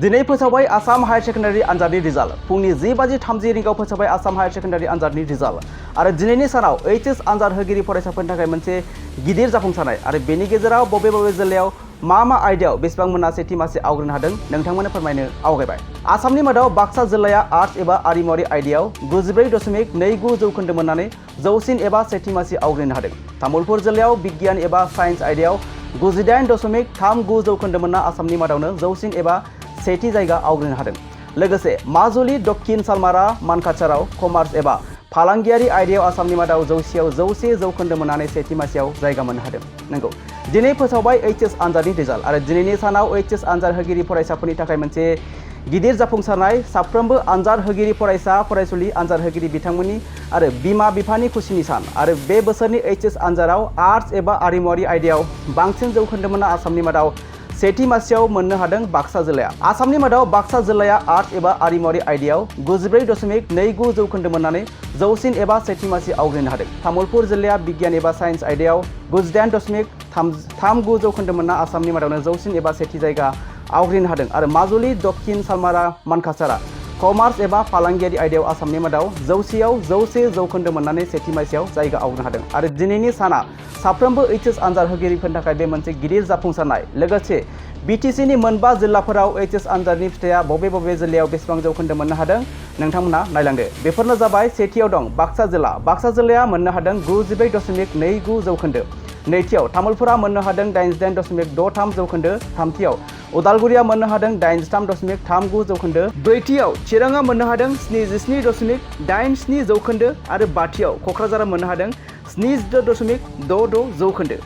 दिनै फोसावबाय Assam higher secondary आनजादनि रिजाल्ट फुंनि 10:30 रिंगायाव फोसावबाय आसाम हायार सेकेन्डारि आनजादनि रिजाल्ट आरो दिनैनि सानाव एचएस आनजाद होगिरि फरायसाफोरनि थाखाय मोनसे गिदिर जाफुंसारनाय आरो बेनि गेजेराव बबे बबे जिल्लायाव मा आयदायाव बेसेबां मोना सेथि मासि आवग्रिनो हादों नोंथांमोननो फोरमायनो आवगायबाय। आसामनि मादाव बाक्सा जिल्लाया आर्ट्स एबा आरिमुआरि आयदायाव 94.29 जौखोन्दो मोननानै जौसिन एबा सेथि मासि आवग्रिनो हादों। तामुलपुर जिल्लायाव बिगियान एबा साइन्स आयदायाव 98.39 जौखोन्दो मोनना आसामनि मादावनो जौसिन एबा सेथि जायगा आवग्रिनो हादों। लोगोसे माजुलि दक्षिण सालमारा मानकाचाराव कमार्स एबा फालांगियारि आयदायाव आसामनि मादाव जौसेयाव 100 जौखोन्दो मोननानै सेथि मासियाव जायगा मोननो हादों। नंगौ दिनै फोसावबाय एचएस आनजादनि रिजाल्ट आरो दिनैनि सानाव एचएस आनजाद होगिरि फरायसाफोरनि थाखाय मोनसे गिदिर जाफुंसारनाय साफ्रोमबो आनजाद होगिरि फरायसा फरायसुलि आनजाद होगिरि बिथांमोननि आरो बिमा बिफानि खुसिनि सान आरो बे बोसोरनि एचएस आनजादाव आर्ट्स एबा आरिमुआरि आयदायाव बांसिन जौखोन्दो मोनना आसामनि मादाव सेथि मासियाव मोननो हादों बाक्सा जिल्लाया। आसामनि मादाव बाक्सा जिल्लाया आर्ट्स एबा आरिमुआरि आयदायाव 94.29 जौखोन्दो मोननानै जौसिन एबा सेथि मासि आवग्रिनो हादों। तामुलपुर जिल्लाया बिगियान एबा साइन्स आयदायाव 98.39 जौखोन्दो मोनना आसामनि मादावनो जौसिन एबा सेथि जायगा आवग्रिनो हादों आरो माजुलि दक्षिण सालमारा मानकाचारा कमार्स एबा फालांगियारि आयदायाव आसामनि मादाव 100 जौखोन्दो मोननानै सेथि मासियाव जायगा आवग्रिनो हादों आरो दिनैनि साना साफ्रोमबो एचएस आनजाद होगिरिफोरनि थाखाय बे मोनसे गिदिर जाफुंसारनाय। लोगोसे बिटिसिनि मोनबा जिल्लाफोराव एचएस आनजादनि फिथाइया बबे जिल्लायाव बेसेबां जौखोन्दो मोननो हादों नोंथांमोना नायलांदो। बेफोरनो जाबाय सेथियाव दं बाक्सा जिल्ला। बाक्सा जिल्लाया मोननो हादों 94.29 जौखोन्दो। नैथियाव तामुलपुरा मोननो हादों 88.63 जौखोन्दो। थामथियाव उदालगुरिया मोननो हादों 83.39 जौखोन्दो। ब्रैथियाव चिराङा मोननो हादों 77.87 जौखोन्दो आरो बाथियाव क'क्राझारा मोननो हादों 76.66 जौखोन्दो।